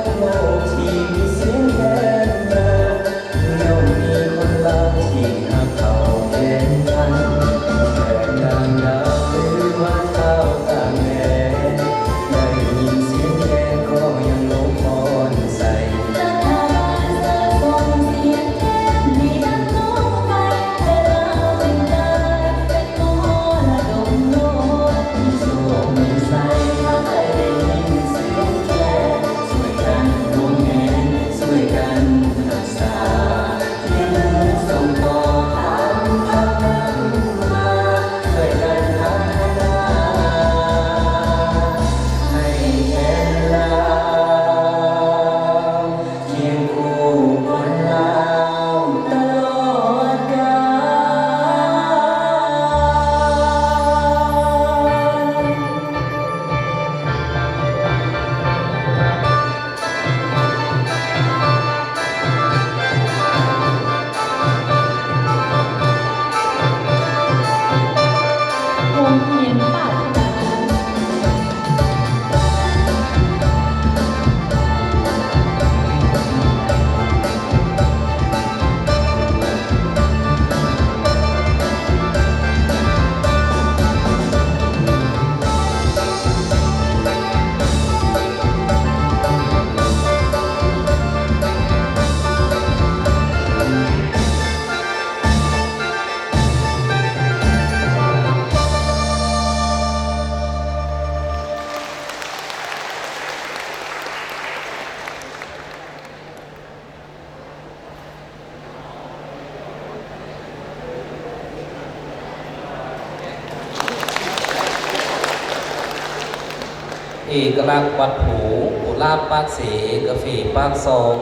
ເວົ້າທີ່ມີສຽງແຄນເດີ ຍ້ອນມີຄົນລາວທີ່ຮັກເຂົາແທນກັນ ແຕ່ຕ່າງດາວ ຫຼືວ່າຊາວຕ່າງແດນ ໄດ້ຍິນສຽງແຄນກໍຍັງລົງຄອນໃສ່. ລັດຖະບານສະສົມສຽງແຄນໃຫ້ດັງນອກໄປ ແຕ່ລາວຈຶ່ງກາຍເປັນມໍລະດົກໂລກ ມີໂຊກມີໄຊ ໃຫ້ໄດ້ຍິນສຽງແຄນ ຊ່ວຍກັນຮ່ວມແຮງ ຊ່ວຍກັນຮັກສາ ທີ່ເມືອງສົ່ງຕໍ່ທາງພາວນຳມາ ຊ່ວຍກັນພັດທະນາ ໃຫ້ແຄນລາວ ຄຽງຄູ່ຄົນລາວຕະຫຼອດການ. ໂຮງຮຽນປາດທະນາ. ເອກະລັກວັດພູ ກຸຫຼາບປາກເຊ ກາເຟປາກຊ່ອງ